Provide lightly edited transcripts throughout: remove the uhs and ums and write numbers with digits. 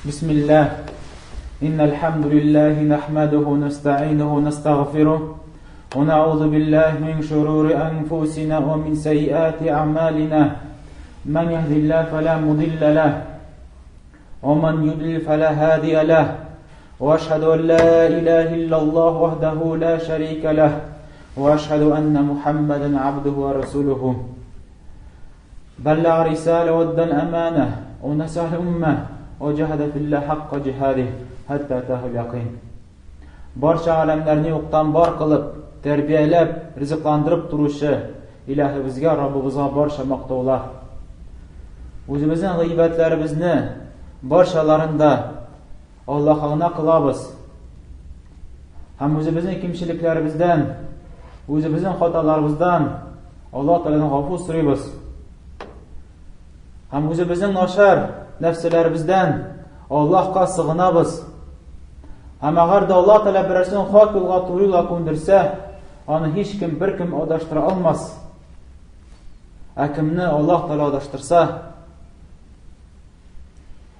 بسم الله إن الحمد لله نحمده ونستعينه ونستغفره ونعوذ بالله من شرور أنفسنا ومن سيئات أعمالنا من يهد الله فلا مضل له ومن يضلل فلا هادي له وأشهد أن لا إله إلا الله وحده لا شريك له وأشهد أن محمدا عبده ورسوله بلغ رسالة وادى الأمانة ونصح الأمة وجاهد في الله حق جهاده حتى أتاه اليقين. Барча галәмнәрне юктан бар кылып, тәрбияләп, ризыкландырып торучы Илаһыбызга, Раббыбызга барча мактаулар. Үзебезнең гыйбатләребезне барчаларын да Аллаһка гына кылабыз. Һәм үзебезнең кимчелекләребездән, үзебезнең хаталарыбыздан Аллаһ Тәгаләдән гафу сорыйбыз. Һәм үзебезнең начар нәфселәребездән Аллаһка сыгынабыз. Һәм әгәр дә Аллаһ Тәгалә берәрсен хак юлга, туры юлга күндерсә, аны һичкем беркем адаштыра алмас. Ә кемне Аллаһ Тәгалә адаштырса,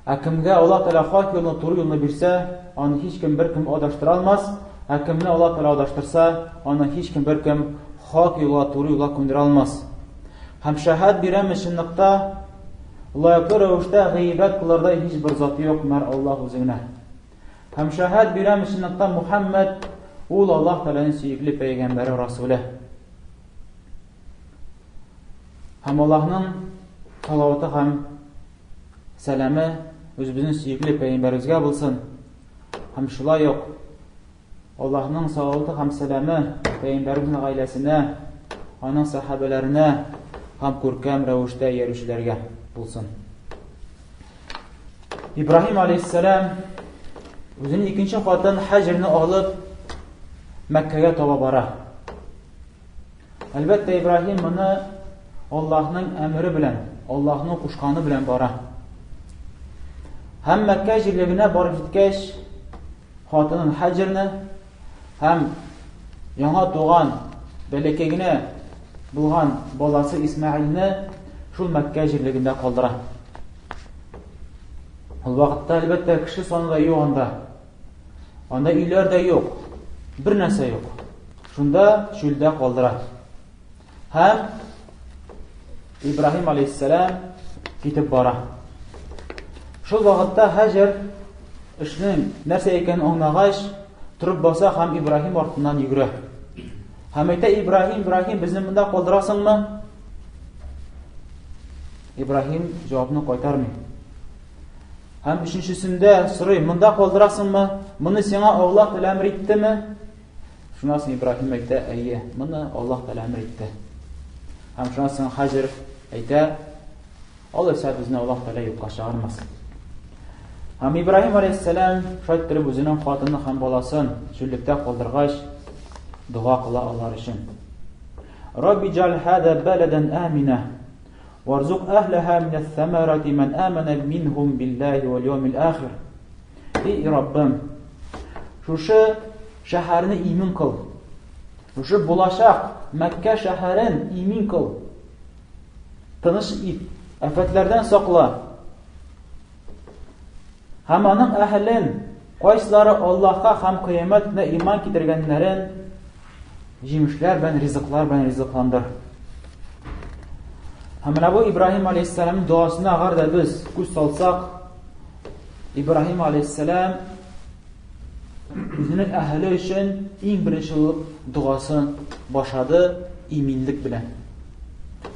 Ә кемгә Аллаһ Тәгалә хак юлны, туры юлны бирсә, аны һичкем беркем адаштыра алмас. Ә кемне Аллаһ Тәгалә адаштырса, аны һичкем беркем хак юлга, туры юлга күндерә алмас. Һәм шәһәд бирәм чынлыкта лаеклы рәвештә гыйбадәт кылырдай һичбер зат юк, мәр Аллаһ үзе генә. Һәм шәһәд бирәм чынлыкта Мухаммад ул Аллаһ Тәгаләнең сөекле пәйгамбәре, Расуле. Һәм Аллаһның салаваты һәм сәламе үзебезнең сөекле пәйгамбәребезгә булсын. Һәм шулай ук Аллаһның салаваты һәм сәламе пәйгамбәребезнең гаиләсенә, аның сәхабәләренә һәм күркәм рәвештә иярүчеләргә булсын. Ибраһим алейхиссалам үзенең икенче хатын Хаҗирны алып Мәккәгә таба бара. Әлбәттә, Ибраһим моны Аллаһның әмере белән, Аллаһның кушканы белән бара. Һәм Мәккә җирлегенә барып җиткәч, хатынын Хаҗирны һәм яңа туган бәләкәй генә булган баласы Исмаилне шул Мәккә җирлегендә калдыра. Ул вакытта, әлбәттә, кеше саны да юк анда. Анда өйләр дә юк. Бер нәрсә юк. Шунда чүлдә калдыра. Һәм Ибраһим алейхиссалам китеп бара. Шул вакытта Хаҗар эшнең нәрсә икәнен аңлагач, торып баса һәм Ибраһим артыннан йөгерә. Һәм әйтә, Ибраһим, Ибраһим, безне монда калдырасыңмы? Ибраһим җавапны кайтармый. Һәм өченчесендә сорый, монда калдырасыңмы? Моны сиңа Аллаһ Тәгалә әмер иттеме? Шуннан соң Ибраһим әйтә, әйе, моны Аллаһ Тәгалә әмер итте. Һәм шуннан соң Хаҗир әйтә, алайса безне Аллаһ Тәгалә юкка чыгармас. Һәм Ибраһим алейһиссәлам шулай иттереп үзенең хатыны һәм баласын чүллектә калдыргач, дога кыла алар өчен. Рабби җал хада баладан амина. Варзук әһләһә минәс-сәмәрати мән әмәнә минһум биллаһи вәл яумил ахир. Эй, Раббым, шушы шәһәрне имин кыл. Шушы булачак Мәккә шәһәрен имин кыл. Тыныч ит, афәтләрдән сакла. Һәм аның әһелен, кайсылары Аллаһка һәм кыямәт көненә иман китергәннәрен җимешләр белән, ризыклар белән ризыкландыр. Һәм менә бу Ибраһим алейһиссәламның дуасына әгәр дә без күз салсак, Ибраһим алейһиссәлам үзенең әһеле өчен иң беренче булып догасын башлады иминлек белән.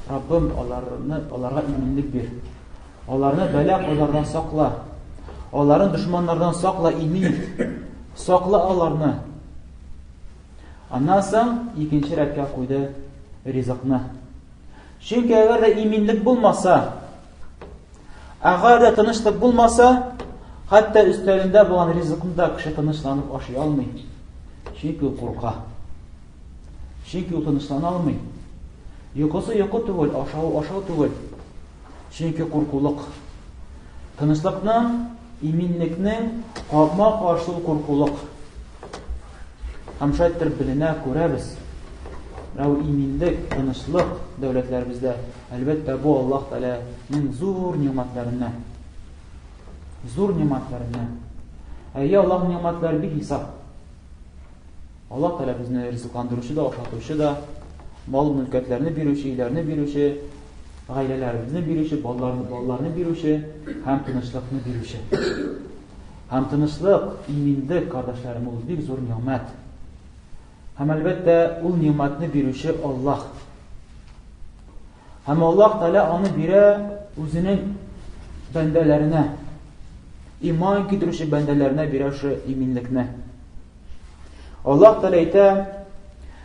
Раббым, аларны, аларга иминлек бир. Аларны бәла-казардан сакла. Аларны дошманнардан сакла, имин ит. Сакла аларны. Аннан соң икенче рәткә куйды ризыкны. Чөнки әгәр дә иминлек булмаса, әгәр дә тынычлык булмаса, хәтта өстәлендә булган ризыкны да кеше тынычланып ашый алмый. Чөнки ул курка. Чөнки ул тынычлана алмый. Йокысы йокы түгел, ашавы ашау түгел. Чөнки куркулык. Тынычлыкның, иминлекнең капма-каршы ул куркулык. Һәм шулай иттереп беленә, күрәбез. Менә бу иминлек, тынычлык дәүләтләребездә, әлбәттә, бу Аллаһ Тәгаләнең зур нигъмәтләреннән. Зур ниматларыннан. Әйе, Аллаһ ниматлары бик хисап. Аллаһ Тәгалә безне ризыкландыручы да, ашатучы да, мал-мөлкәтләрне бирүче, өйләрне бирүче, гаиләләребезне бирүче, балаларны, балаларны бирүче һәм тынычлыкны бирүче. Һәм тынычлык, иминлек, кардәшләрем, ул бик зур нигъмәт. Һәм әлбәттә, ул нигъмәтне бирүче Аллаһ. Һәм Аллаһ Тәгалә аны бирә үзенең бәндәләренә. Иман китерүче бәндәләренә бирә шушы иминлекне. Аллаһ Тәгалә әйтә: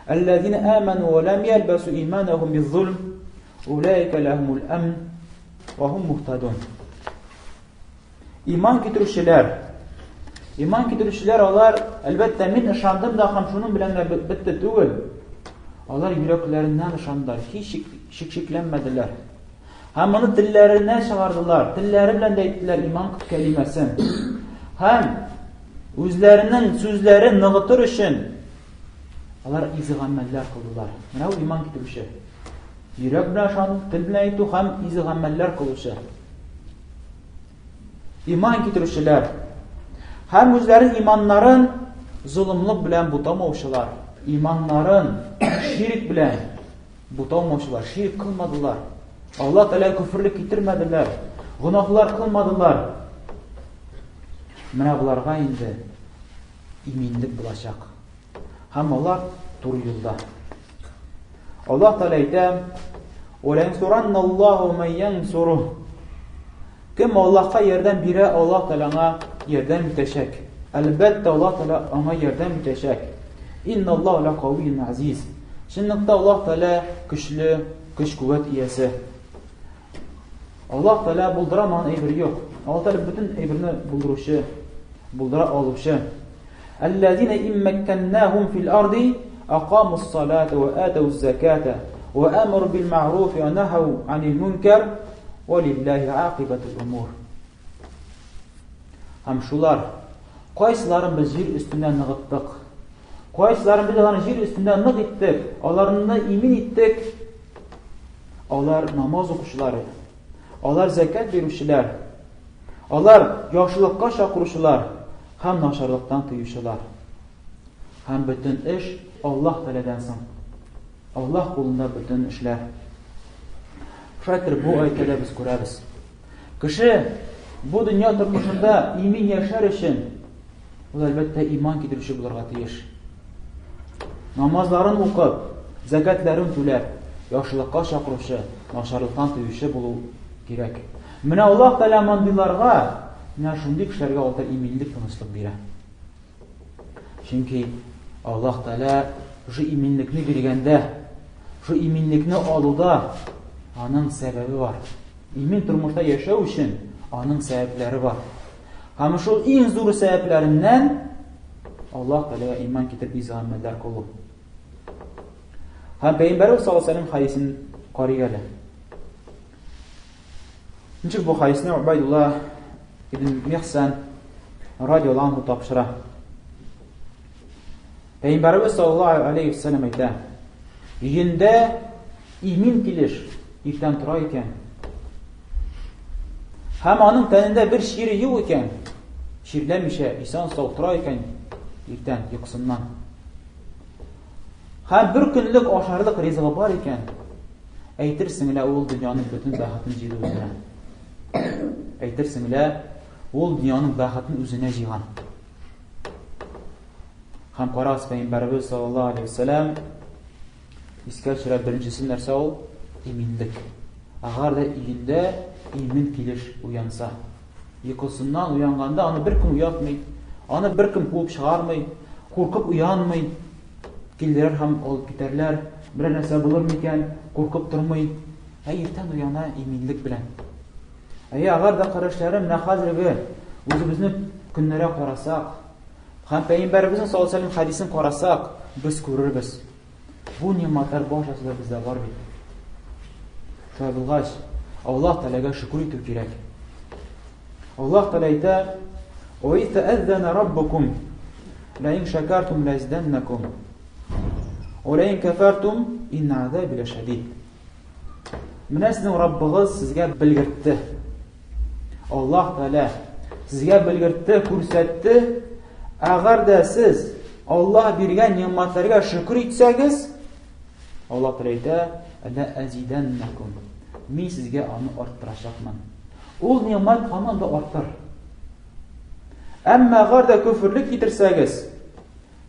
"Аллазина аману ва лам ялбасу иманахум биззулм, улаика лахумул амн ва хум мухтадун." Иман китерүчеләр. Иман китерүчеләр алар, әлбәттә, мин ышандым да һәм шуның белән генә бетте түгел. Алар йөрәкләреннән ышандылар, һич шик-шикләнмәделәр. Һәм моны телләренә чыгардылар, телләре белән дә әйттеләр иман кәлимәсен. Һәм үзләренең сүзләрен ныгытыр өчен алар изге гамәлләр кылдылар. Менә ул иман китерүче. Йөрәк белән ышану, тел белән әйтү һәм изге гамәлләр кылучы. Иман китерүчеләр һәм үзләрен иманнарын золымлык белән бутамаучылар, иманнарын ширк белән бутамаучылар, ширк кылмадылар. Алла Тәгалә күферлек китермәделәр, гөнаһлар кылмадылар. Менә боларга инде иминлек булачак. Һәм алар туры юлда. Аллаһ Тәгалә әйтә: "Ва янсуранналлаһу ман янсуруh." Кем Аллаһка ярдәм бирә, Аллаһ Тәгалә аңа ярдәм итәчәк. Әлбәттә, Аллаһ Тәгалә аңа ярдәм итәчәк. Инналлаһу лакавийюн азиз. Чынлыкта Аллаһ Тәгалә көчле, көч-куәт иясе. Аллаһ Тәгалә булдырамаган әйбер юк. Аллаһ Тәгалә бөтен әйберне булдыручы, булдыра алучы. Әлләзина иммәккәннәһум фил арди акамус салата ва атауз заката ва амару бил ма'руф ва нахау анил мункар ва лиллаһи акибатул умур. Һәм шулар кайсыларын без җир өстендә ныгыттык? Кайсыларын без аларны җир өстендә нык иттек, аларны имин иттек? Алар намаз укучылар, алар зәкят бирүчеләр, алар яхшылыкка чакыручылар һәм начарлыктан тыючылар. Һәм бөтен эш Аллаһ Тәгаләдән соң. Аллаһ кулында бөтен эшләр. Шулай итеп, бу аятьтә дә без күрәбез. Кеше бу дөнья тормышында имин яшәр өчен ул әлбәттә иман китерүче булырга тиеш. Намазларын укып, зәкәтләрен түләп, яхшылыкка чакыручы, начарлыктан тыючы булу кирәк. Менә Аллаһ Тәгалә мондыйларга, менә шундый кешеләргә Аллаһ Тәгалә иминлек, тынычлык бирә. Чөнки Аллаһ Тәгалә шушы иминлекне биргәндә, шушы иминлекне алуда аның сәбәбе бар. Имин тормышта яшәү өчен аның сәбәпләре бар. Һәм шул иң зур сәбәпләреннән Аллаһ Тәгаләгә иман китереп изге гамәлләр кылу. Һәм Пәйгамбәрбез саллаллаһу алейһи вәсәлләм хәдисен карыйк әле. Ничек бу хәдисне Убайдулла ибн Михсан радиаллаһу анһу тапшыра. Пәйгамбәрбез саллаллаһу алейһи вәсәлләм әйтә: "Өендә имин килеш иртән тора икән, һәм аның тәнендә бер чире юк икән, чирләмичә исән-сау тора икән иртән йокысыннан. Һәм бер көнлек ашарлык ризыгы бар икән, әйтерсең лә ул дөньяның бөтен бәхетен җыйды үзенә. Әйтерсең лә ул дөньяның бәхетен үзенә җыйган. Һәм карагыз, Пәйгамбәребез саллаллаһу алейһи вәсәләм искә төшерә, беренчесе нәрсә ул? Иминлек. Әгәр дә өендә имин килеш уянса, йокысыннан уянганда аны беркем уятмый, аны беркем куып чыгармый, куркып уянмый, килделәр һәм алып китәрләр, берәр нәрсә булыр микән, куркып тормый, ә иртән уяна иминлек белән. Әйе, әгәр дә кардәшләрем, менә хәзерге үзебезнең көннәргә карасак, һәм Пәйгамбәребезнең саллаллаһу алейһи хәдисен карасак, без күрербез. Бу ниматлар барчасы да бездә бар бит. Шулай булгач, Аллаһ Тәгаләгә шөкер итү кирәк. Аллаһ Тәгалә әйтә: "Ва из та'аззана раббукум ла ин шакартум ла азиданнакум ва ла ин кафартум инна азаби лашадид." Менә сезнең Раббыгыз сезгә белгертте. Аллаһ Тәгалә. сезгә белгертте, күрсәтте. Әгәр дә сез Аллаһ биргән нигъмәтләргә шөкер итсәгез, Аллаһ Тәгалә әйтә, "Лә азиданнакум". Мин сезгә аны арттырачакмын. Ул нигъмәт һаман да артыр. Әмма әгәр дә көферлек китерсәгез,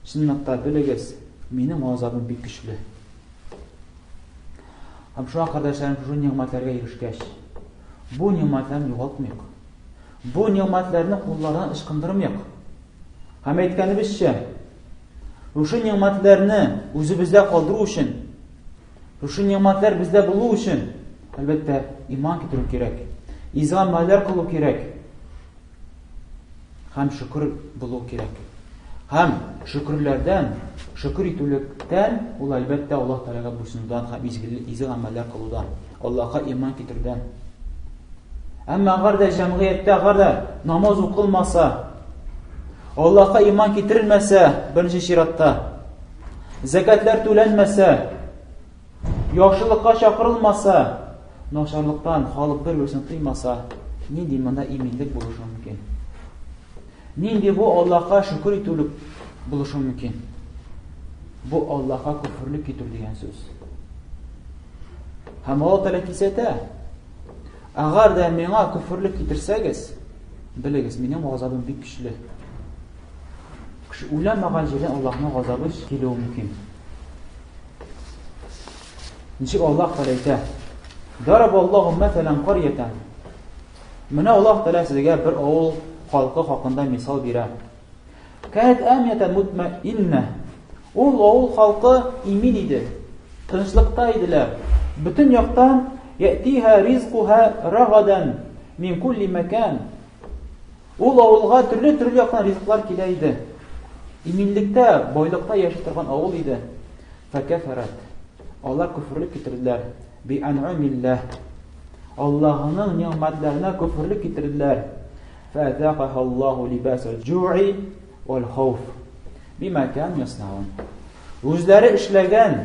чынлыкта белегез, минем газабым бик көчле. Һәм шуңа кардәшләрем шушы нигъмәтләргә ирешкәч, бу нигъмәтләрне югалтмыйк. Бу нигъмәтләрне куллардан ычкындырмыйк. Һәм әйткәнебезчә, шушы нигъмәтләрне үзебездә калдыру өчен, шушы нигъмәтләр бездә булу өчен, әлбәттә, иман китерү кирәк. Изге гамәлләр кылу кирәк. Һәм шөкер булу кирәк. Һәм шөкерләрдән, шөкер итүлектән ул әлбәттә Аллаһ Тәгаләгә буйсынудан һәм изге изге гамәлләр кылудан, Аллаһка иман китерүдән. Әмма әгәр дә җәмгыятьтә әгәр дә намаз укылмаса, Аллаһка иман китерелмәсә, беренче чиратта, зәкәтләр түләнмәсә, Яхшылыкка чакырылмаса, начарлыктан халык бер-берсен тыймаса, нинди монда иминлек булышы мөмкин? Нинди бу Аллаһка шөкер итүлек булышы мөмкин? Бу Аллаһка күферлек китерү дигән сүз. Һәм Аллаһ Тәгалә кисәтә. Әгәр дә миңа күферлек китерсәгез, белегез, минем газабым бик көчле. Кеше уйламаган җирдән Аллаһның газабы килүе мөмкин. Ничек Аллаһ Тәгалә әйтә? Дараб Аллаһу мәсәлән карьятан. Менә Аллаһ Тәгалә сезгә бер авыл халкы хакында мисал бирә. Кәнәт амиятан мутмаинна. Ул авыл халкы имин иде. Тынычлыкта иделәр. Бөтен яктан ятиха ризкуха рагадан мин кулли мәкан. Ул авылга төрле-төрле яктан ризыклар килә иде. Иминлектә, байлыкта яши торган авыл иде. Фәкәфәрәт. Алар көферлек китерделәр. Би анъумилләһ. Аллаһының нигъмәтләренә көферлек китерделәр. Фәзәкаһа Аллаһу либасал җуи вал хауф. Бима кан яснаун. Үзләре эшләгән,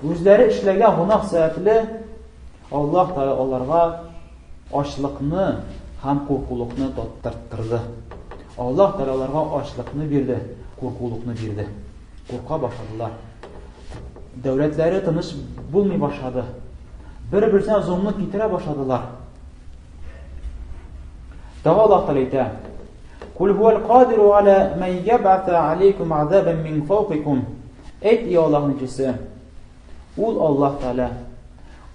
үзләре эшләгән гөнаһ сәбәпле Аллаһ Тәгалә аларга ачлыкны һәм куркулыкны таттырттырды. Аллаһ Тәгалә аларга ачлыкны бирде, куркулыкны бирде. Курка башладылар. Дәүләтләре тыныч булмый башлады. Бер-берсенә золымлык китерә башладылар. Тагы Аллаһ Тәгалә әйтә: "Кул хуал кадиру аля ман яб'ата алейкум азабан мин фawqikum." Әйт, ий Аллаһның илчесе, Ул Аллаһ Тәгалә.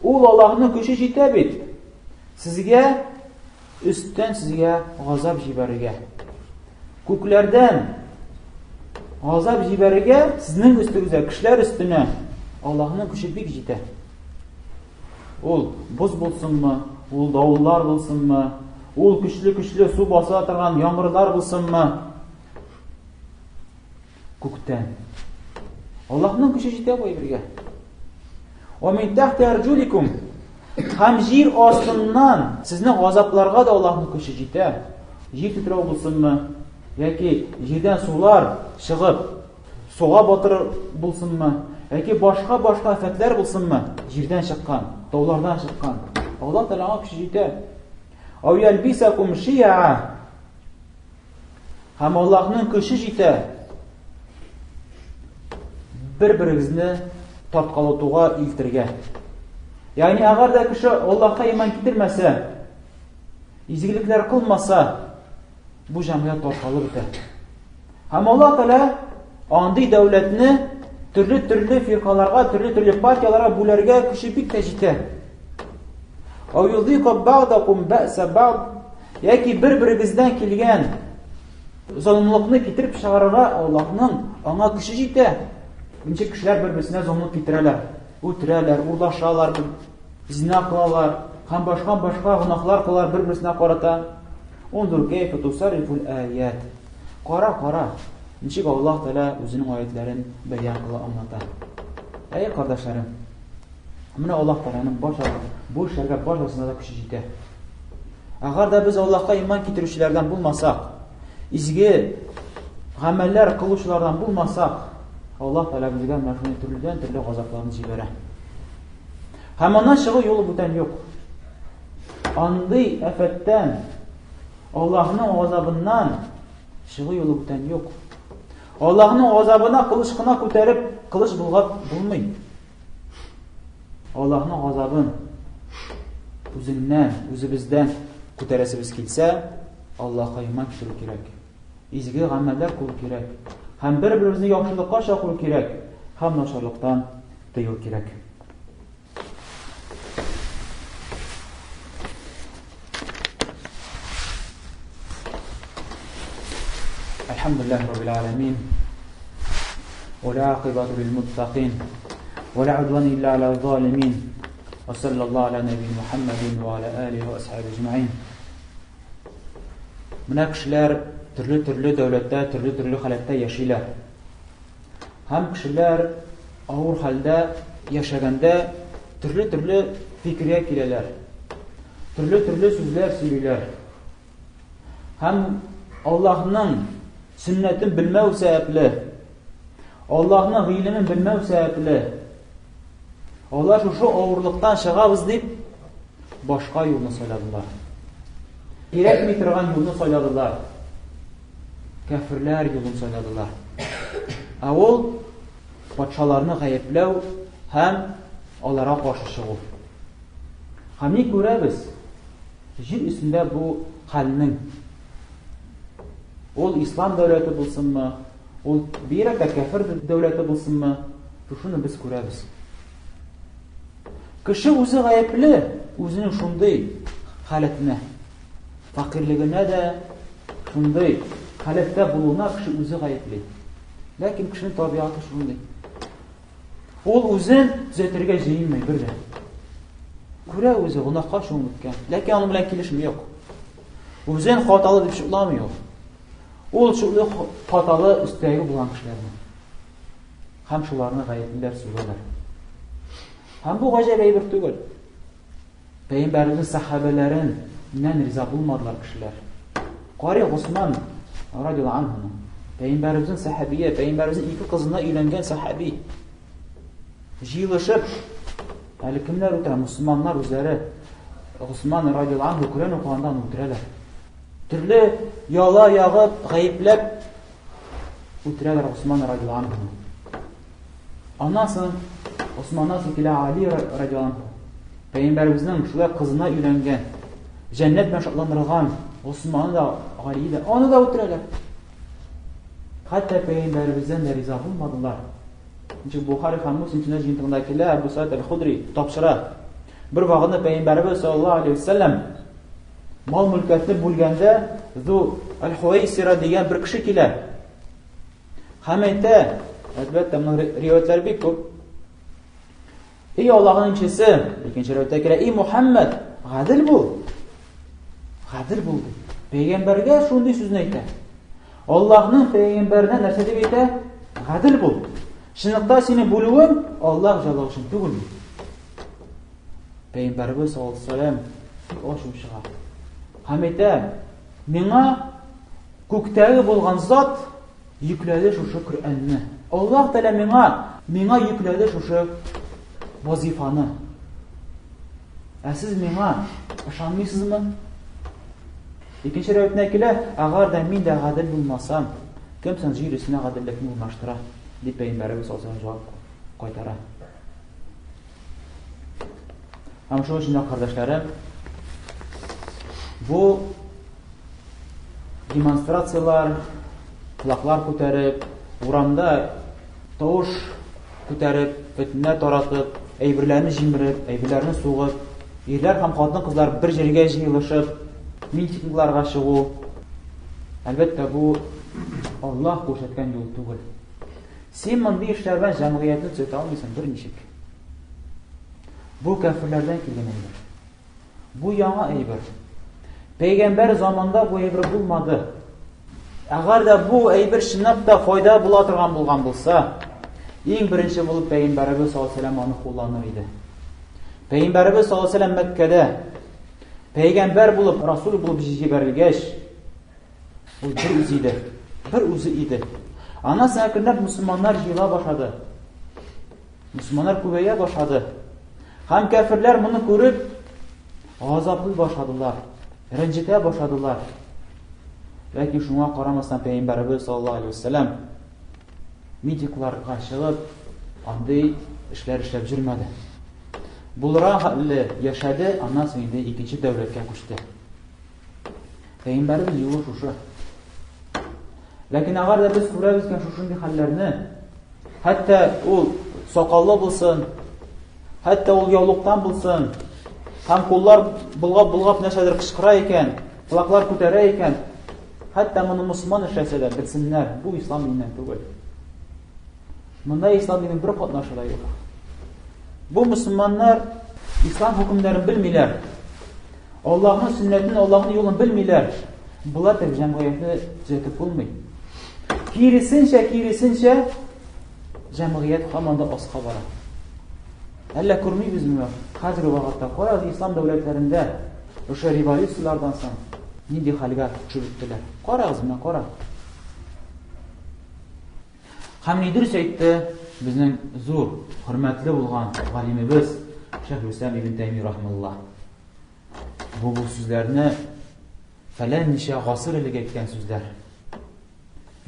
Ул Аллаһның көче җитә бит. Сезгә өстән сезгә газап җибәрергә. Күкләрдән газап җибәрергә сезнең өстегезгә, кешеләр өстенә Аллаһның көче бик җитә. Ул боз булсынмы, ул давыллар булсынмы, ул көчле-көчле су баса торган яңгырлар булсынмы? Күктән. Аллаһның көче җитә бу әйбергә. Ва мин тахти арҗуликум. Һәм җир астыннан сезне газапларга да Аллаһның көче җитә. Җир тетрәү булсынмы, яки җирдән сулар чыгып, суга батырыр булсынмы, яки башка-башка афәтләр булсынмы, җирдән чыккан, таулардан чыккан. Аллаһ Тәгаләнең көче җитә. Ау ялбисакум шиа. Һәм Аллаһның көче җитә бер-берегезне тарткалатуга илтергә. Ягъни әгәр дә кеше Аллаһка иман китермәсә, изгелекләр кылмаса, бу җәмгыять таркалып бетә. Һәм Аллаһ Тәгалә андый дәүләтне төрле-төрле фиркаларга, төрле-төрле партияләргә бүләргә көче бик тә җитә. Ау юзика бa'дакум бә'са бa'д Яки бер-берегездән килгән золымлыкны китереп чыгарырга Аллаһның аңа көче җитә. Ничек кешеләр бер-берсенә золымлык китерәләр, үтерәләр, урлашалар, зина кылалар һәм башка башка гөнаһлар кылалар бер-берсенә карата. Унзур кәйфә тусаррифул аят. Кара, кара, ничек Аллаһ Тәгалә үзенең аятләрен бәян кыла, аңлата. Әй, кардәшләрем, менә Аллаһ Тәгаләнең барча бу эшләргә барчасына да көче җитә. Әгәр дә без Аллаһка иман китерүчеләрдән булмасак, изге гамәлләр кылучылардан булмасак, Аллаһ Тәгалә безгә менә шундый төрледән-төрле газапларны җибәрә. Һәм аннан чыгу юлы бүтән юк. Андый афәттән, Аллаһның газабыннан чыгу юлы бүтән юк. Аллаһның газабына кылыч кына күтәреп, кылыч болгап булмый. Аллаһның газабын үзеңнән, үзебездән күтәрәсебез килсә, Аллаһка иман китерү кирәк. Изге гамәлләр кылу кирәк. Һәм бер-беребезне яхшылыкка чакыру кирәк, һәм начарлыктан тыю кирәк. الحمد لله رب العالمين والعاقبة للمتقين ولا عدوان إلا على الظالمين وصلى الله على نبي محمد وعلى آله وأصحابه أجمعين Менә кешеләр төрле-төрле дәүләттә, төрле-төрле халәттә яшиләр. Һәм кешеләр авыр хәлдә яшәгәндә төрле-төрле фикергә киләләр. Төрле-төрле сүзләр сөйлиләр. Һәм Аллаһның сөннәтен белмәү сәбәпле, Аллаһның гыйлемен белмәү сәбәпле, алар шушы авырлыктан чыгабыз дип башка юлны сайладылар. Кирәкми торган юлны сайладылар. Кәферләр юлын сайладылар. Ә ул патшаларны гаепләү һәм аларга каршы чыгу. Һәм ни күрәбез? Җир өстендә бу хәлнең ул ислам дәүләте булсынмы, ул бигрәк тә кәфер дәүләте булсынмы, шушыны без күрәбез. Кеше үзе гаепле, үзенең шундый халәтенә, фәкыйрьлегенә дә шундый халәттә булуына кеше үзе гаепле. Ләкин кешенең табигате шундый. Ул үзен төзәтергә җыенмый бер дә. Күрә үзе гөнаһка чумып беткән. Ләкин аның белән килешми юк. Үзен хаталы дип шутламый ул. Ул шуны хаталы өстәге булган кешеләрне. Һәм шуларны гаеплиләр, сүгәләр. Һәм бу гаҗәп әйбер түгел. Пәйгамбәребезнең сәхабәләреннән риза булмадылар кешеләр. Кари Госман радиаллаһу анһуны. Пәйгамбәребезнең сәхабие, пәйгамбәребезнең ике кызына өйләнгән сәхаби. Җыелышып, әле кемнәр үтерә? Мусульманнар үзләре Госман радиаллаһу анһу Коръән укыганда аны үтерәләр. Төрле яла ягып, гаепләп үтерәләр Госман радиаллаһу анһуны. Аннан соң Османнан соң килә Али радиаллаһу анһу. Пәйгамбәребезнең шулай кызына өйләнгән, җәннәт белән шатландырылган Османы да, Али дә, аны да үтерәләр. Хәтта пәйгамбәребездән дә риза булмадылар. Ничек Бухари һәм Муслим сөннәт җыентыгында килә, Әбу Саид әл-Худри тапшыра. Бер вакытны пәйгамбәребез саллаллаһу алейһи вәсәлләм мал-мөлкәтне бүлгәндә Зу әл-Хуайсира дигән бер кеше килә. Һәм әйтә, әлбәттә, моның риваятләре бик күп. Эй Аллаһның илчесе, икенче риваятьтә килә, эй Мухаммад, гадел бул. Гадел бул ди. Пәйгамбәргә шундый сүзне әйтә. Аллаһның пәйгамбәренә нәрсә дип әйтә? Гадел бул. Чынлыкта сине бүлүем Аллаһ җәллә өчен түгел. Пәйгамбәребез саллаллаһу алейһи вәсәлләм бик ачу чыга. Һәм әйтә, миңа Күктәге булган зат йөкләде шушы Коръәнне. Аллаһ Тәгалә миңа, миңа йөкләде шушы вазифаны. Ә сез миңа ышанмыйсызмы? Икенче риваятенә килә, әгәр дә мин дә гадел булмасам, кем соң җир өстенә гаделлекне урнаштыра? дип пәйгамбәребез саллаллаһу алейһи җавап кайтара. Һәм шул өчен дә, кардәшләрем, бу демонстрацияләр, флаглар күтәреп, урамда тавыш күтәреп, фетнә таратып, әйберләрне җимереп, әйберләрне сугып, ирләр һәм хатын-кызлар бер җиргә җыелышып, митингларга чыгу, әлбәттә, бу Аллаһ күрсәткән юл түгел. Син мондый эшләр белән җәмгыятьне төзәтә алмыйсың берничек. Бу кәферләрдән килгән әйбер. Бу яңа әйбер. Пәйгамбәр заманда бу әйбер булмады. Әгәр дә бу әйбер чынлап та файда була торган булган булса, иң беренче булып пәйгамбәребез саллаллаһу алейһи аны кулланыр иде. Пәйгамбәребез саллаллаһу алейһи Мәккәдә пәйгамбәр булып, расул булып җибәрелгәч, ул бер үзе иде. Бер үзе иде. Аннан соң әкренләп мусульманнар җыела башлады. Мусульманнар күбәя башлады. Һәм кәферләр моны күреп, газаплый башладылар, рәнҗетә башладылар. Ләкин шуңа карамастан пәйгамбәребез саллаллаһу алейһи вәсәлләм митингларга чыгып, андый эшләр эшләп йөрмәде. Булырга хәтле яшәде, аннан соң инде икенче дәүләткә күчте. Пәйгамбәребез юлы шушы. Ләкин әгәр дә без күрәбез икән шушындый хәлләрне, хәтта ул сакаллы булсын, хәтта ул яулыктан булсын, һәм куллар болгап-болгап нәрсәдер кычкыра икән, колаклар күтәрә икән, хәтта моны мусульман эшләсә дә белсеннәр, бу ислам диненнән түгел. Монда ислам диненең бер катнашы да юк. Бу мусульманнар ислам хөкемнәрен белмиләр. Аллаһның сөннәтен, Аллаһның юлын белмиләр. Болар тек җәмгыятьне төзәтеп булмый. Киресенчә, киресенчә җәмгыять һаман да аска бара. Әллә күрмибезме? Хәзерге вакытта карагыз ислам дәүләтләрендә шушы революцияләрдән соң нинди хәлгә төшеп беттеләр. Карагыз менә, кара. Һәм ни дөрес әйтте безнең зур, хөрмәтле булган галимебез Шәйхулислам ибн Тәйми рахмалла. Бу бу сүзләрне фәлән ничә гасыр элек әйткән сүзләр.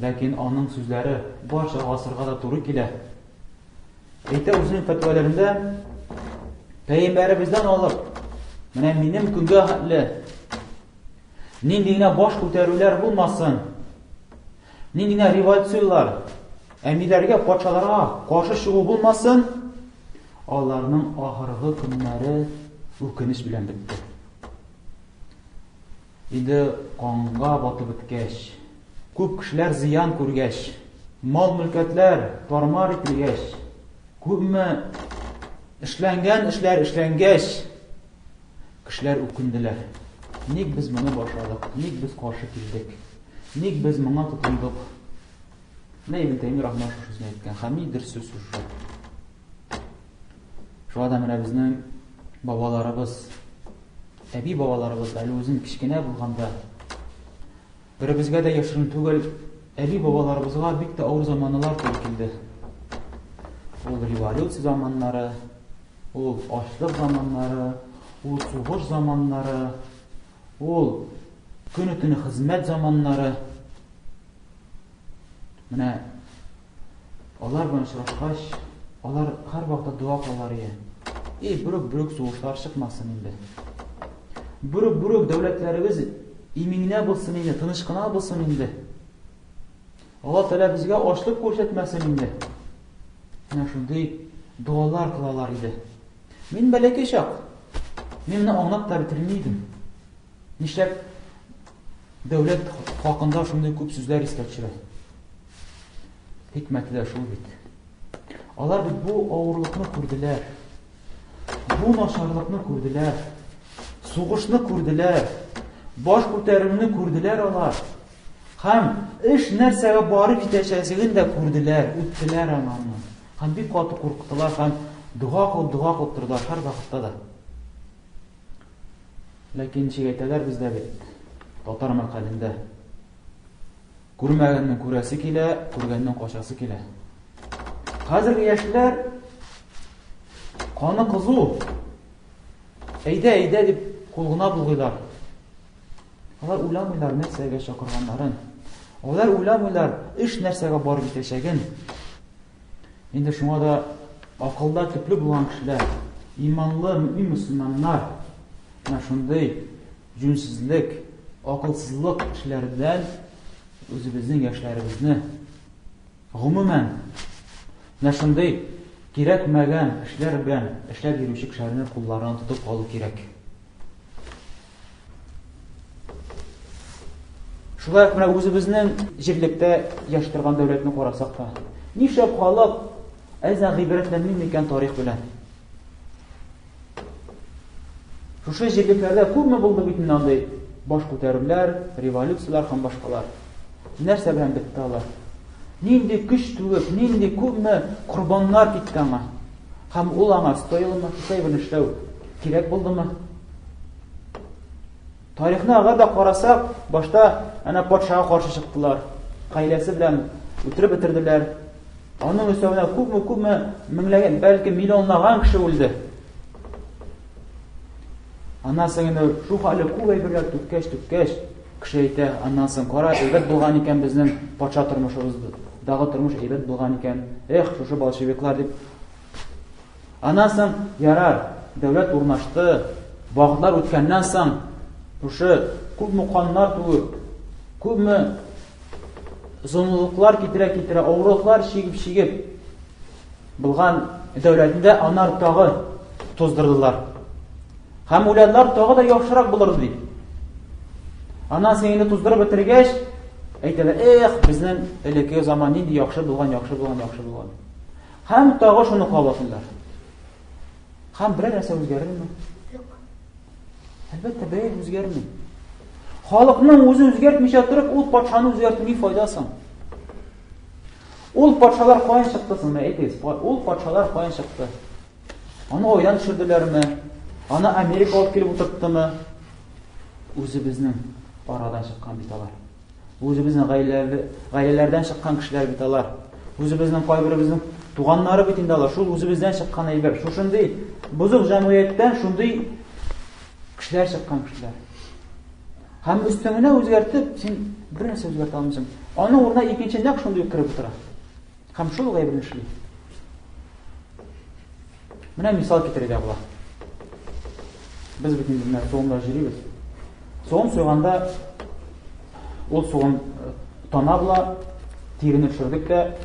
Ләкин аның сүзләре барча гасырга да туры килә. Әйтә үзенең фәтвәләрендә пәйгамбәребездән алып, менә минем көнгә хәтле нинди генә баш күтәрүләр булмасын, нинди генә революцияләр, әмирләргә, патшаларга каршы чыгу булмасын, аларның ахыргы көннәре үкенеч белән бетте. Инде канга батып беткәч, күп кешеләр зыян күргәч, мал-мөлкәтләр тармар ителгәч, күпме эшләнгән эшләр эшләнгәч, кешеләр үкенделәр. Ник без моны башладык? Ник без каршы килдек? Ник без моңа тотындык? Менә Ибн Тәйми рахмә шушы сүзне әйткән. Һәм ни дөрес сүз шушы. Шуңа да менә безнең бабаларыбыз, әби бабаларыбыз әле үзен кечкенә булганда беребезгә дә яшерен түгел, әби бабаларыбызга бик тә авыр заманалар туры килде. Ул революция заманнары, ул ачлык заманнары, ул сугыш заманнары, ул көне-төне хезмәт заманнары. Менә алар белән очрашкач, алар һәрвакытта дога кылалар иде. И, бүрек-бүрек сугышлар чыкмасын инде. Бүрек-бүрек дәүләтләребез имин генә булсын инде, тыныч кына булсын инде. Алла Тәгалә безгә ачлык күрсәтмәсен инде. Менә шундый догалар кылалар иде. Мин бәләкәй чак. Мин моны аңлап та бетерми идем. Нишләп дәүләт хакында шундый күп сүзләр искә төшерә? Хикмәте дә шул бит. Алар бит бу авырлыкны күрделәр. Бу начарлыкны күрделәр. Сугышны күрделәр. Баш күтәрүне күрделәр алар. Һәм эш нәрсәгә барып җитәчәген дә күрделәр, үттеләр аны. Һәм бик каты курктылар һәм дога кылып, дога кылып тордылар һәрвакытта да. Ләкин ничек әйтәләр бездә бит, татар мәкалендә. Күрмәгәннең күрәсе килә, күргәннең качасы килә. Хәзерге яшьләр каны кызу. Әйдә, әйдә дип кул гына болгыйлар. Алар уйламыйлар нәрсәгә чакырганнарын. Алар уйламыйлар эш нәрсәгә барып җитәчәген. Инде шуңа да акылда төпле булган кешеләр, иманлы мөмин мөселманнар менә шундый җүнсезлек, акылсызлык эшләрдән үзебезнең яшьләребезне гомумән менә шундый кирәкмәгән эшләр белән эшләп йөрүче кешеләрне кулларынан тотып калу кирәк. Шулай ук менә үзебезнең җирлектә яши торган дәүләтне карасак та, нишләп халык әзә гыйбрәтләнми микән тарих белән? Шушы җирлекләрдә күпме булды бит инде андый баш күтәрүләр, революцияләр һәм башкалар. Нәрсә белән бетте алар? Нинди көч түгеп, нинди күпме корбаннар китте аңа. Һәм ул аңа стоилымы, шушы әйберне эшләү кирәк булдымы? Тарихны әгәр дә карасак, башта әнә патшага каршы чыктылар. Гаиләсе белән үтереп бетерделәр. Аның өстәвенә күпме-күпме меңләгән, бәлки миллионлаган кеше үлде. Аннан соң инде шул хәле күп әйберләр түккәч, түккәч, Кеше әйтә, аннан соң, кара, әйбәт булган икән безнең патша тормышыбыздагы тормыш әйбәт булган икән. Эх, шушы большевиклар дип. Аннан соң, ярар, дәүләт урнашты, вакытлар үткәннән соң, шушы күпме каннар түгеп, күпме золымлыклар китерә-китерә, авырлыклар чигеп-чигеп булган дәүләтендә анар тагы туздырдылар. Һәм уйладылар, тагы да яхшырак булыр дип. Аннан соң инде туздырып бетергәч, әйтәләр, эх, безнең элекке заман нинди яхшы булган, яхшы булган, яхшы булган. Һәм тагы шуны кабатлыйлар. Һәм берәр нәрсә үзгәрерме? Юк. Әлбәттә, берәр үзгәрми. Халыкның үзе үзгәртмичә торып, ул патшаны үзгәртү ни файда соң? Ул патшалар каян чыкты соң, әйтегез? Ул патшалар каян чыкты? Аны айдан төшерделәрме? Аны Америка алып килеп утырттымы? Үзебезнең арадан чыккан бит алар. Үзебезнең гаиләләрдән чыккан кешеләр бит алар. Үзебезнең кайберебезнең туганнары бит инде алар. Шул үзебездән чыккан әйбер. Шушындый бозык җәмгыятьтән шундый кешеләр чыккан кешеләр. Һәм өстеңне үзгәртеп, син бер нәрсә үзгәртә алмыйсың. Аның урынына икенче нәкъ шундый ук кереп утыра. Һәм шул ук әйберне эшли. Менә мисал китерергә була. Без бит инде менә сугымда җөрибез. Сугым суйганда ул сугым э, тана була, тирене төшердек тә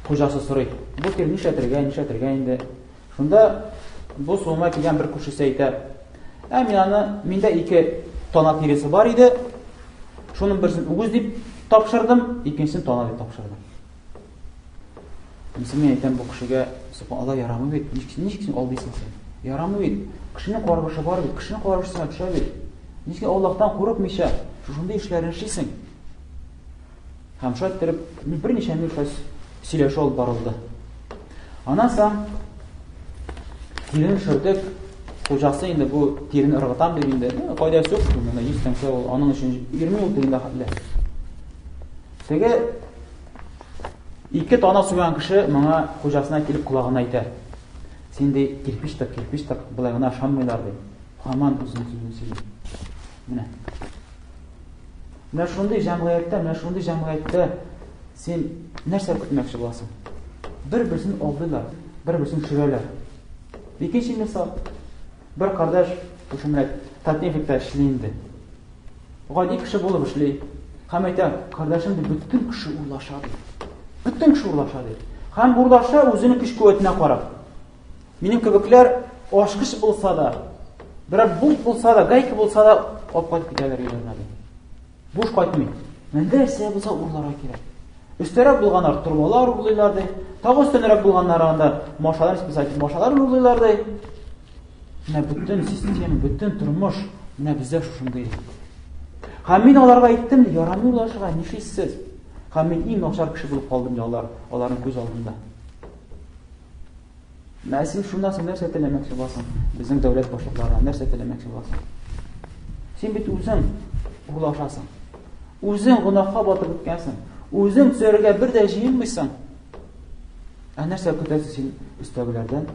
хуҗасы сорый. Бу тире нишләтергә, нишләтергә инде? Шунда бу сугымга килгән бер күршесе әйтә: "Ә мин аны, миндә ике тана тиресе бар иде. Шуның берсен үгез дип тапшырдым, икенчесен тана дип тапшырдым." Мисал мин әйтәм бу кешегә, алла ярамый бит, ничек, ничек син алдыйсың син? Ярамый бит. Кешенең каргышы бар бит, кешенең каргышы сиңа төшә бит. Ничек Аллаһтан курыкмыйча шушындый эшләрне эшлисең? Һәм шулай иттереп берничә минут шулай сөйләшү алып барылды. Аннан соң тирен төшердек. Хуҗасы инде бу тирен ыргытам дип инде, ну, файдасы юк, монда 100 тәңкә ул аның өчен йөрми ул тирендә хәтле. Теге ике тана суйган кеше моңа хуҗасына килеп колагына әйтә. Син ди кирпич так, кирпич так, болай гына ышанмыйлар ди. Һаман үзенең сүзен сөйли. Менә. Менә шундый җәмгыятьтә, менә шундый җәмгыятьтә син нәрсә көтмәкче буласың? Бер-берсен алдыйлар, бер-берсен төшерәләр. Икенче мисал. Бер кардәш шушы менә Татнефтьтә эшли инде. Гади кеше булып эшли. Һәм әйтә, кардәшем ди, бөтен кеше урлаша ди. Бөтен кеше урлаша ди. Һәм урлаша үзенең көч-куәтенә карап. Минем кебекләр ашкыч булса да, берәр болт булса да, гайка булса да алып кайтып китәләр өйләренә. Буш кайтмый. Нәрсә булса урларга кирәк. Өстәрәк булганнар торбалар урлыйлар ди. Тагы өстәнрәк булганнар анда машалар списать машалар урлыйлар ди. Менә бөтен система, бөтен тормыш менә бездә шушындый. Һәм мин аларга әйттем, ярамый урлашырга, нишлисез? Һәм мин иң начар кеше булып калдым алар, аларның күз алдында. Менә син шуннан соң нәрсә теләмәкче буласың? Безнең дәүләт башлыкларына нәрсә теләмәкче буласың? Син бит үзең урлашасың. Үзең гөнаһка батып беткәнсең. Үзең төзәргә бер дә җыенмыйсың. Ә нәрсә көтәсең син өстәгеләрдән?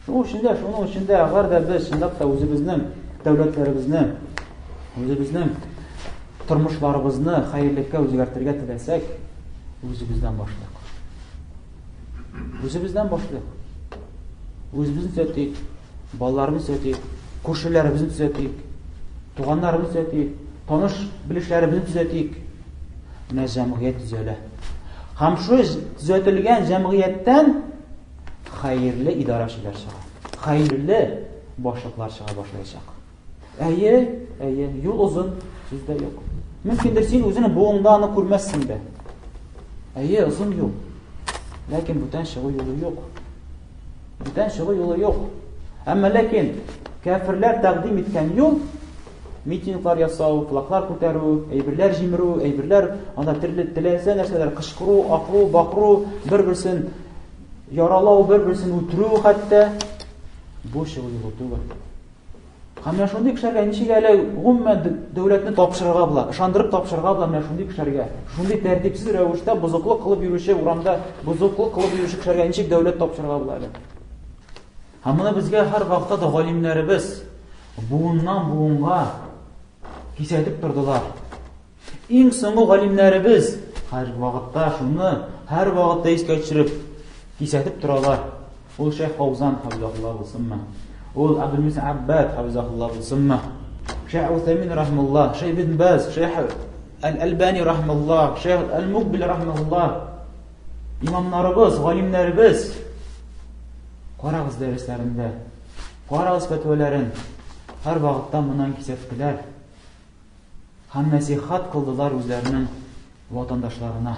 Шуның өчен дә, шуның өчен дә әгәр дә без чынлап та үзебезнең дәүләтләребезне, үзебезнең тормышларыбызны хәерлеккә үзгәртергә теләсәк, үзебездән башлыйк. Үзебездән башлыйк. Үзебезне төзәтик, балаларыбызны төзәтик, күршеләребезне төзәтик, туганнарыбызны төзәтик, таныш белешләребезне төзәтик. Менә җәмгыять төзәлә. Һәм шул төзәтелгән җәмгыятьтән хәерле идарәчеләр чыга. Хәерле башлыклар чыга башлаячак. Әйе, әйе, юл озын, сүз дә юк. Мөмкиндер син үзеңнең буыңда аны күрмәссең дә. Әйе, озын юл. Ләкин бүтән чыгу юлы юк. Бүтән чыгу юлы юк. Әмма ләкин кәферләр тәкъдим иткән юл митинглар ясау, флаглар күтәрү, әйберләр җимерү, әйберләр анда төрле теләсә нәрсәләр кычкыру, акыру, бакыру, бер-берсен яралау, бер-берсен үтерү хәтта бу чыгу юлы түгел. Һәм менә шундый кешеләргә ничек әле гомумән дәүләтне тапшырырга була, ышандырып тапшырырга була менә шундый кешеләргә. Шундый тәртипсез рәвештә бозыклык кылып йөрүче урамда бозыклык кылып йөрүче кешеләргә ничек дәүләт тапшырырга була әле? Һәм моны безгә һәр вакытта да галимнәребез буыннан буынга кисәтеп тордылар. Иң соңгы галимнәребез һәр вакытта шуны һәр вакытта искә төшереп кисәтеп торалар. Ул Шейх Фаузан хафизахулла булсынмы? Ул Абдулмисин Аббад хафизахулла булсынмы? Шейх Усаймин рахмулла, Шейх Ибн Баз, Шейх Аль-Альбани рахмулла, Шейх Аль-Мукбил рахмулла. Имамнарыбыз, галимнәребез карагыз дәресләрендә, карагыз фәтвәләрен. Һәр вакытта моннан кисәттеләр. Һәм нәсихат кылдылар үзләренең ватандашларына.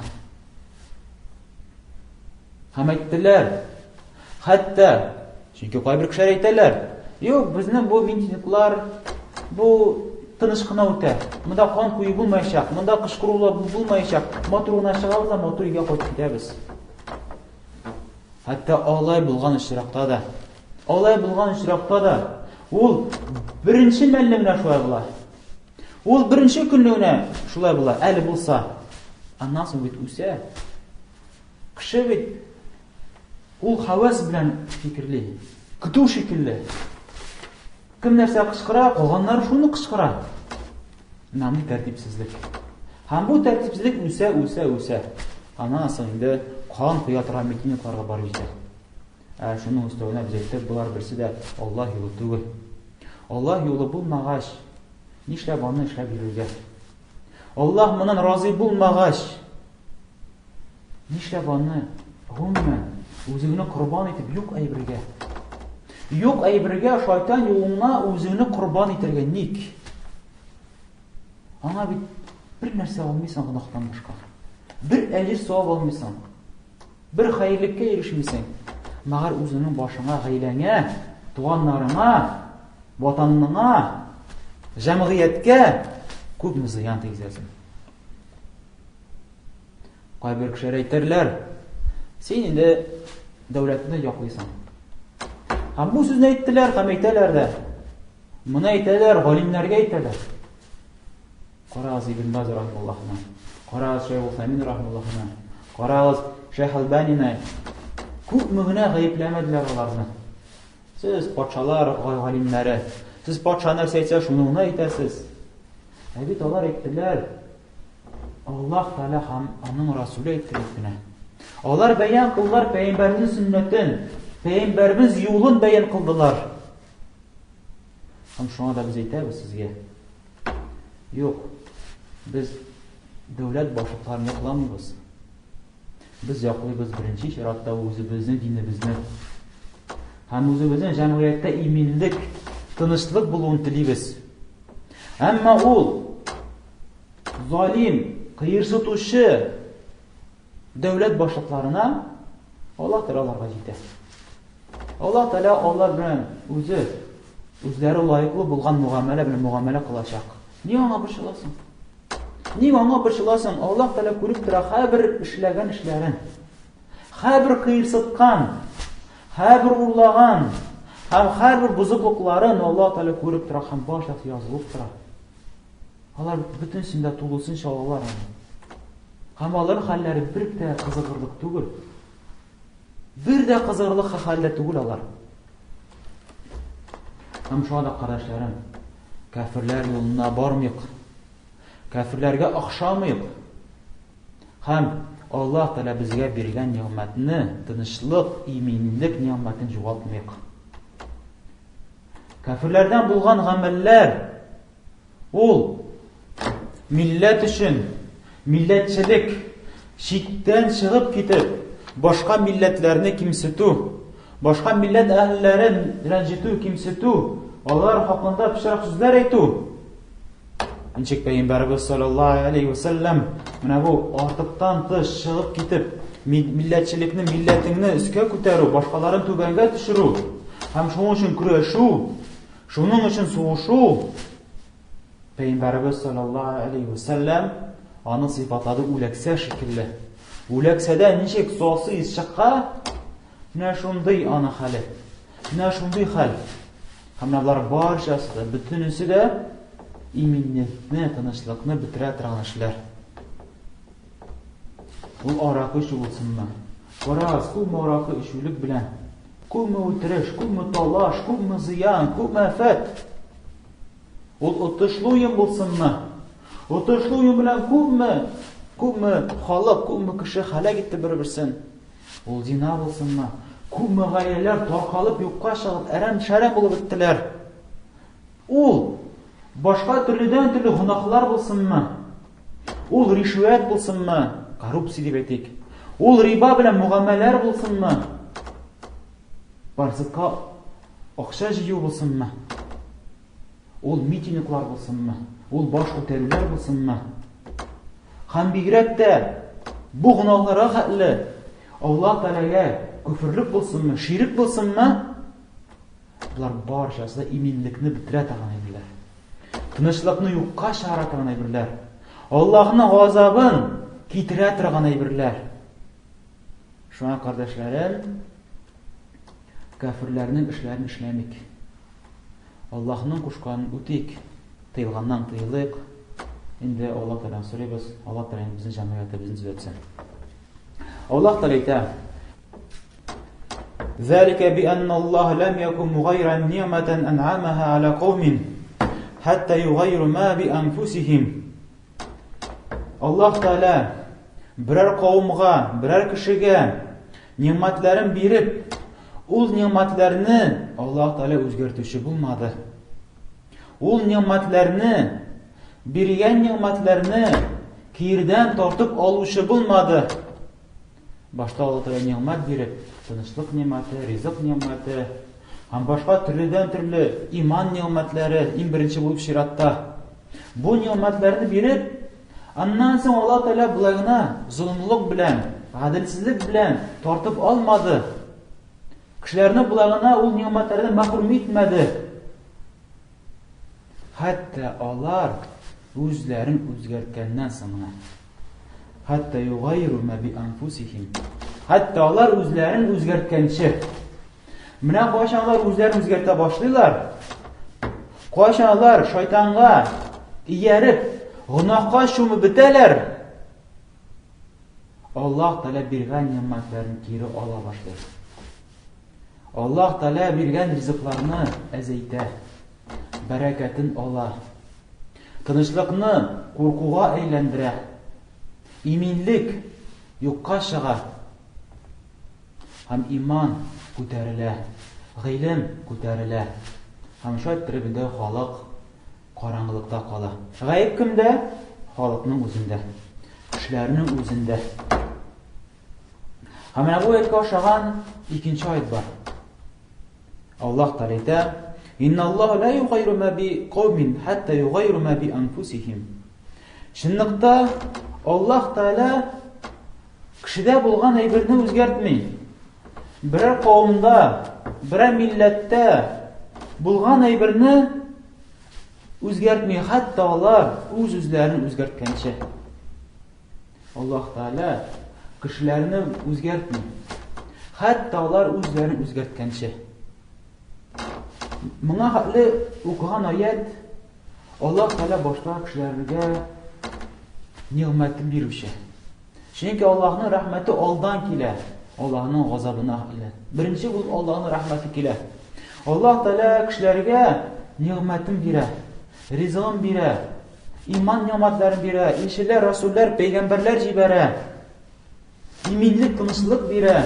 Һәм әйттеләр, хәтта, чөнки кайбер кешеләр әйтәләр, юк, безнең бу митинглар, бу тыныч кына үтә. Монда кан кую булмаячак, монда кычкырулар булмаячак. Матур гына чыгабыз да матур өйгә кайтып китәбез. Хәтта алай булган очракта да, алай булган очракта да, ул беренче мәлне генә шулай була. Ул беренче көнне генә шулай була, әле булса. Аннан соң бит үсә. Кеше бит ул хәвәс белән фикерли. Көтү шикелле. Кем нәрсә кычкыра, калганнар шуны кычкыра. Менә андый тәртипсезлек. Һәм бу тәртипсезлек үсә, үсә, үсә. Аннан соң инде кан коя торган митингларга барып җитә. Ә шуның өстәвенә без әйттек, болар берсе дә Аллаһ юлы түгел. Аллаһ юлы булмагач, нишләп аны эшләп йөрергә? Аллаһ моннан разый булмагач, нишләп аны гомумән үзеңне корбан итеп юк әйбергә? Юк әйбергә шайтан юлына үзеңне корбан итәргә ник? Аңа бит бер нәрсә алмыйсың гөнаһтан башка. Бер әҗер савап алмыйсың. Бер хәерлеккә ирешмисең. Мәгәр үзеңнең башыңа, гаиләңә, туганнарыңа, ватаныңа, җәмгыятькә күпме зыян тигезәсең. Кайбер кешеләр әйтерләр, син инде дәүләтне яклыйсың. Һәм бу сүзне әйттеләр һәм әйтәләр дә. Моны әйтәләр, галимнәргә әйтәләр. Карагыз Ибн Баз рахмаллаһына, карагыз Шәйх Усаймин рахмаллаһына, карагыз Шәйх Албанина. Күпме генә гаепләмәделәр аларны. Сез патшалар галимнәре, сез патша нәрсә әйтсә, шуны гына әйтәсез. Ә бит алар әйттеләр, Аллаһ Тәгалә һәм аның Расуле әйтте дип кенә. Алар бәян кылдылар пәйгамбәрнең сөннәтен, пәйгамбәребез юлын бәян кылдылар. Һәм шуңа да без әйтәбез сезгә. Юк, без дәүләт башлыкларын якламыйбыз. Без яклыйбыз беренче чиратта үзебезнең динебезне. Һәм үзебезнең җәмгыятьтә иминлек, тынычлык булуын телибез. Әмма ул залим, кыерсытучы дәүләт башлыкларына Аллаһ Тәгалә аларга җитә. Аллаһ Тәгалә алар белән үзе үзләре лаеклы булган мөгамәлә белән мөгамәлә кылачак. Ни аңа борчыласың? Ни аңа борчыласың? Аллаһ Тәгалә күреп тора һәрбер эшләгән эшләрен. Һәрбер кыерсыткан, һәрбер урлаган һәм һәрбер бозыклыкларын Аллаһ Тәгалә күреп тора һәм барчасы язылып тора. Алар бөтенесен дә тулысынча алалар аны. Һәм алар хәлләре бер дә кызыгырлык түгел. Бер дә кызыгырлык хәлдә түгел алар. Һәм шуңа да кардәшләрем, кәферләр юлына бармыйк. Кәферләргә охшамыйк. Һәм Аллаһ Тәгалә безгә биргән нигъмәтне, тынычлык, иминлек нигъмәтен югалтмыйк. Кәферләрдән булган гамәлләр ул милләт өчен милләтчелек чиктән чыгып китеп, башка милләтләрне кимсетү, башка милләт әһелләрен рәнҗетү, кимсетү, алар хакында пычрак сүзләр әйтү. Ничек пәйгамбәребез саллаллаһу алейхи ва саллям менә бу артыктан тыш чыгып китеп, милләтчелекне, милләтеңне өскә күтәрү, башкаларын түбәнгә төшерү һәм шуның өчен көрәшү, шуның өчен сугышу Пәйгамбәребез саллаллаһу алейхи ва саллям аны сыйфатлады үләксә шикелле. Үләксәдә ничек сасы ис чыкка, менә шундый аны хәле. Менә шундый хәл. Һәм менә болар барчасы да, бөтенесе дә иминлекне, тынычлыкны бетерә торган эшләр. Ул аракы эчү булсынмы? Карагыз, күпме аракы эчүлек белән, күпме үтереш, күпме талаш, күпме зыян, күпме афәт. Ул отышлы уен булсынмы? Отышлы уен белән күпме, күпме халык, күпме кеше һәлак итте бер-берсен. Ул зина булсынмы? Күпме гаиләләр таркалып юкка чыгып, әрәм-шәрәм булып беттеләр. Ул башка төрледән-төрле гөнаһлар булсынмы? Ул ришвәт булсынмы? Коррупция дип әйтик. Ул риба белән мөгамәләләр булсынмы? Барсыкка акча җыю булсынмы? Ул митинглар булсынмы? Ул баш күтәрүләр булсынмы? Һәм бигрәк тә бу гөнаһларга хәтле Аллаһ Тәгаләгә күферлек булсынмы, ширек булсынмы? Болар барчасы иминлекне бетерә торган әйберләр. Тынычлыкны юкка чыгара торган әйберләр. Аллаһның газабын китерә торган әйберләр. Шуңа кардәшләрем, кәферләрнең эшләрен эшләмик. Аллаһның кушканын үтик, тыелганнан тыелыйк. Инде Аллаһ Тәгаләдән сорыйбыз, Аллаһ Тәгалә безнең җәмгыятебезне төзәтсен. Аллаһ Тәгалә әйтә: ذلك بأن الله لم يكن مغيرا نعمة أنعمها على قوم حتى يغيروا ما بأنفسهم Аллаһ Тәгалә берәр кавымга, берәр кешегә нигъмәтләрен биреп, ул нигъмәтләрне Аллаһ Тәгалә үзгәртүче булмады. Ул нигъмәтләрне, биргән нигъмәтләрне кирдән тартып алучы булмады. Башта Алла Тәгалә нигъмәт биреп, тынычлык нигъмәте, ризык нигъмәте һәм башка төрледән-төрле иман нигъмәтләре иң беренче булып чиратта. Бу нигъмәтләрне биреп, аннан соң Алла Тәгалә болай гына золымлык белән, гаделсезлек белән тартып алмады. Кешеләрне болай гына ул нигъмәтләрдән мәхрүм итмәде. Хәтта алар үзләрен үзгәрткәннән соң гына. Хәтта югайру ма би анфусихим. Хәтта алар үзләрен үзгәрткәнче. Менә кайчан алар үзләрен үзгәртә башлыйлар? Кайчан алар шайтанга ияреп, гөнаһка чумып бетәләр? Аллаһ Тәгалә биргән нигъмәтләрен кире ала башлый. Аллаһ Тәгалә биргән ризыкларны әзәйтә, бәрәкәтен ала. Тынычлыкны куркуга әйләндерә. Иминлек юкка чыга. Һәм иман күтәрелә, гыйлем күтәрелә. Һәм шулай иттереп инде халык караңгылыкта кала. Гаеп кемдә? Халыкның үзендә. Кешеләрнең үзендә. Һәм менә бу аятка ошаган икенче аят бар. Аллаһ Тәгалә әйтә: "Инналлаһу ла югайру ма би каумин хатта югайру ма би анфусихим." Чынлыкта Аллаһ Тәгалә кешедә булган әйберне үзгәртми. Берәр кавымда, берәр милләттә булган әйберне үзгәртми, хәтта алар үз-үзләрен үзгәрткәнче. Аллаһ Тәгалә кешеләрне үзгәртми. Хәтта алар үзләрен үзгәрткәнче. Моңа хәтле укыган аят Аллаһ Тәгалә башта кешеләргә нигъмәтен бирүче. Чөнки Аллаһның рәхмәте алдан килә, Аллаһның газабына килә. Беренче булып Аллаһның рәхмәте килә. Аллаһ Тәгалә кешеләргә нигъмәтен бирә, ризыгын бирә, Иман нигъмәтләрен бирә, илчеләр, расуллар, пәйгамбәрләр җибәрә. Иминлек, тынычлык бирә.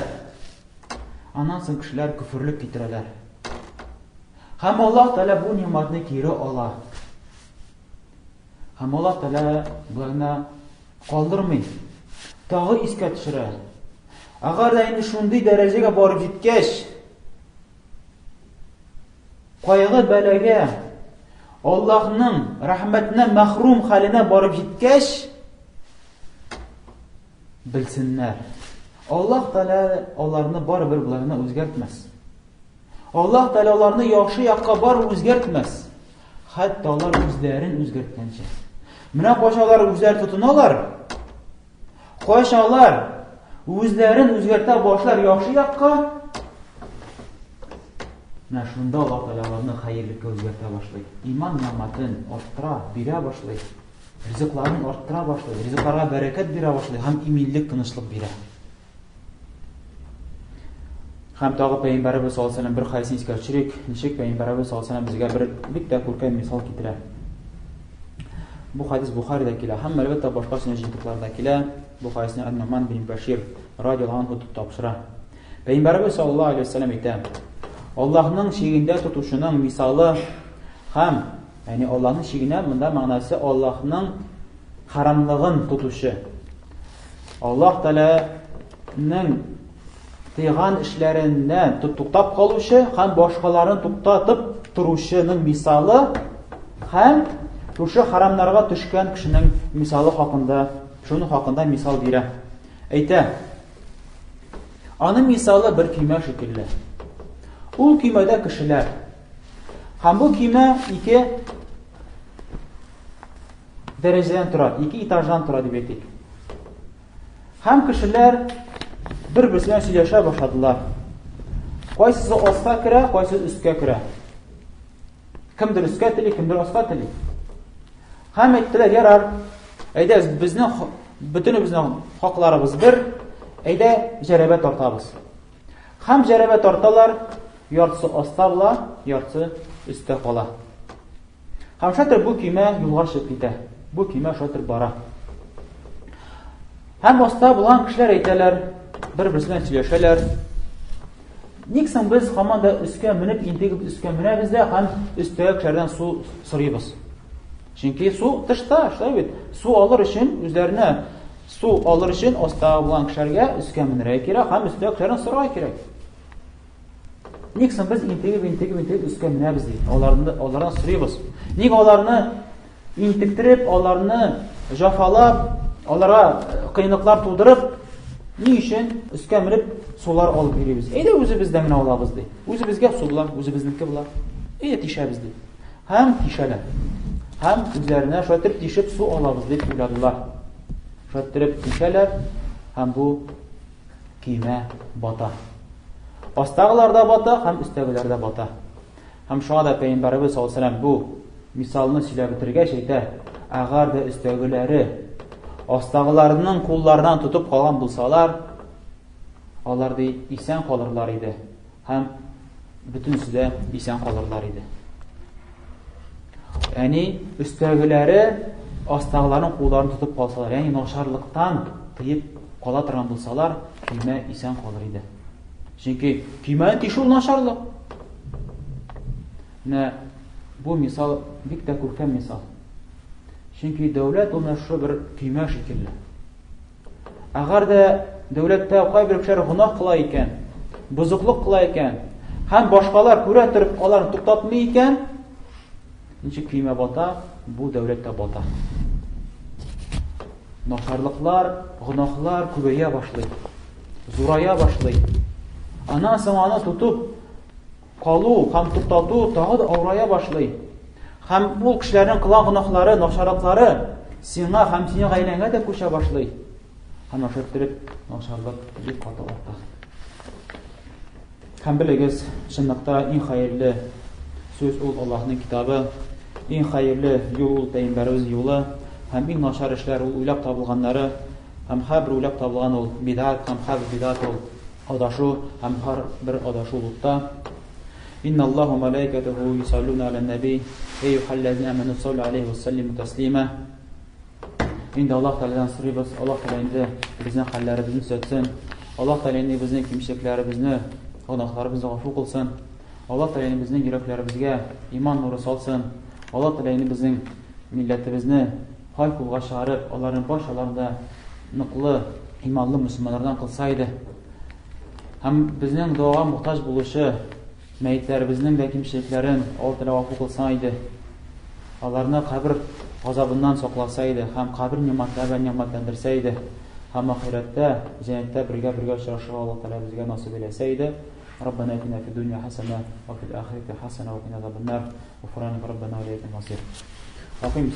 Аннан соң кешеләр көферлек китерәләр. Һәм Аллаһ Тәгалә бу нигъмәтне кире ала. Һәм Аллаһ Тәгалә боларны калдырмый. Тагы искә төшерә. Әгәр дә инде шундый дәрәҗәгә барып җиткәч, Кайгы-бәлагә, Аллаһның рәхмәтенә мәхрүм хәленә барып җиткәч, белсеннәр. Аллаһ Тәгалә аларны барыбер боларны үзгәртмәс. Аллаһ Тәгалә аларны яхшы якка барып үзгәртмәс. Хәтта алар үзләрен үзгәрткәнче. Менә кайчан алар үзләре тотыналар, Кайчан алар үзләрен үзгәртә башлар яхшы якка, менә шунда Аллаһ Тәгалә аларны хәерлеккә үзгәртә башлый. Иман нигъмәтен арттыра, бирә башлый. Ризыкларын арттыра башлый, ризыкларга бәрәкәт бирә башлый һәм иминлек, тынычлык бирә. Һәм тагы Пәйгамбәребез саллаллаһу алейһи бер хәдисен искә төшерик. Ничек Пәйгамбәребез саллаллаһу алейһи безгә бер бик тә күркәм мисал китерә. Бу хадис Бухарида килә һәм әлбәттә башка сөннәт җыентыкларында килә. Бу хадисне Ан-Нуман бин Башир радиаллаһу анһу тапшыра. Пәйгамбәребез саллаллаһу алейһи вәсәлләм әйтә: Аллаһның чигендә тотучының мисалы һәм, ягъни Аллаһның чигенә монда мәгънәсе Аллаһның харамлыгын тотучы. Аллаһ Тәгаләнең тыйган эшләреннән туктап калучы һәм башкаларын туктатып торучының мисалы һәм шушы харамнарга төшкән кешенең мисалы хакында, шуның хакында мисал бирә. Әйтә, аның мисалы бер көймә шикелле. Ул көймәдә кешеләр. Һәм бу көймә ике дәрәҗәдән тора, ике этаждан тора дип әйтик. Һәм кешеләр бер-берсе белән сөйләшә башладылар. Кайсысы аска керә, кайсысы өскә керә. Кемдер өскә тели, кемдер аска тели. Һәм әйттеләр, ярар, әйдә, безнең бөтенебезнең хакларыбыз бер, әйдә, җәрәбә тартабыз. Һәм җәрәбә тарталар, яртысы аста була, яртысы өстә кала. Һәм шатыр бу көймә юлга чыгып китә. Бу көймә шатыр бара. Һәм аста булган кешеләр әйтәләр, бер-берсе белән сөйләшәләр. Ник соң без һаман да өскә менеп, интегеп өскә менәбез дә һәм өстәге кешеләрдән су сорыйбыз. Чөнки су тышта, шулай бит. Су алыр өчен үзләренә су алыр өчен аста булган кешеләргә өскә менергә кирәк һәм өстәге кешеләрдән сорарга кирәк. Ник соң без интегеп, интегеп, интегеп өскә менәбез ди. Аларны алардан сорыйбыз. Ник аларны интектереп, аларны җафалап, аларга э, кыенлыклар тудырып, ни өчен өскә менеп сулар алып йөрибез? Әйдә үзебездән генә алабыз ди. Үзебезгә су була, үзебезнеке була. Әйдә тишәбез ди. Һәм тишәләр. Һәм үзләренә шулай итеп тишеп су алабыз дип уйладылар. Шулай итеп тишәләр һәм бу көймә бата. Астагылар да бата һәм өстәгеләр дә бата. Һәм шуңа да Пәйгамбәребез саллаллаһу алейһи бу мисалны сөйләп бетергәч әйтә, әгәр дә өстәгеләре астагыларының кулларынан тотып калган булсалар, алар ди исән калырлар иде һәм бөтенесе дә исән калырлар иде. Ягъни өстәгеләре астагыларның кулларын тотып калсалар, ягъни начарлыктан тыеп кала торган булсалар, көймә исән калыр иде. Чөнки көймәне тишү начарлык. Менә бу мисал бик тә күркәм мисал. Чөнки дәүләт ул менә шушы бер көймә шикелле. Әгәр дә дәүләттә кайбер кешеләр гөнаһ кыла икән, бозыклык кыла икән, һәм башкалар күрә торып аларны туктатмый икән, ничек көймә бата, бу дәүләт тә бата. Начарлыклар, гөнаһлар күбәя башлый, зурая башлый. Аннан соң аны тотып калу һәм туктату тагы да авырая башлый. Һәм ул кешеләрнең кылган гөнаһлары, начарлыклары сиңа һәм синең гаиләңә дә күчә башлый. Һәм шулай иттереп начарлык бик каты арта. Һәм белегез, чынлыкта иң хәерле сүз ул Аллаһның китабы, иң хәерле юл ул пәйгамбәребез юлы, һәм иң начар эшләр ул уйлап табылганнары, һәм һәрбер уйлап табылган ул бидат, һәм һәрбер бидат ул адашу, һәм һәрбер адашу ул утта. Инна Аллаһу малаикатуху юсаллуна аля наби, әйюхәлләзина аману саллю алейхи ва саллиму таслима. Инде Аллаһ Тәгаләдән сорыйбыз, Аллаһ Тәгалә инде безнең хәлләребезне төзәтсен. Аллаһ Тәгалә инде безнең кимчелекләребезне, гөнаһларыбызны гафу кылсын. Аллаһ Тәгалә инде безнең йөрәкләребезгә иман нуры салсын. Аллаһ Тәгалә инде безнең милләтебезне хай кулга чыгарып, аларның барчаларын да ныклы, иманлы мөселманнардан кылса иде. Һәм безнең догага мохтаҗ булучы мәетләребезнең дә кимчелекләрен Аллаһ Тәгалә гафу кылса иде. Аларны кабер газабыннан сакласа иде һәм кабер нигъмәтләре белән нигъмәтләндерсә иде. Һәм ахирәттә, җәннәттә бергә-бергә очрашырга Аллаһ Тәгалә безгә насыйп әйләсә иде. Раббана атина фид дөнья хасана ва фил ахирати хасана ва кина азабаннар. Гуфранак раббана ва иләйкәл масир. Акыйм.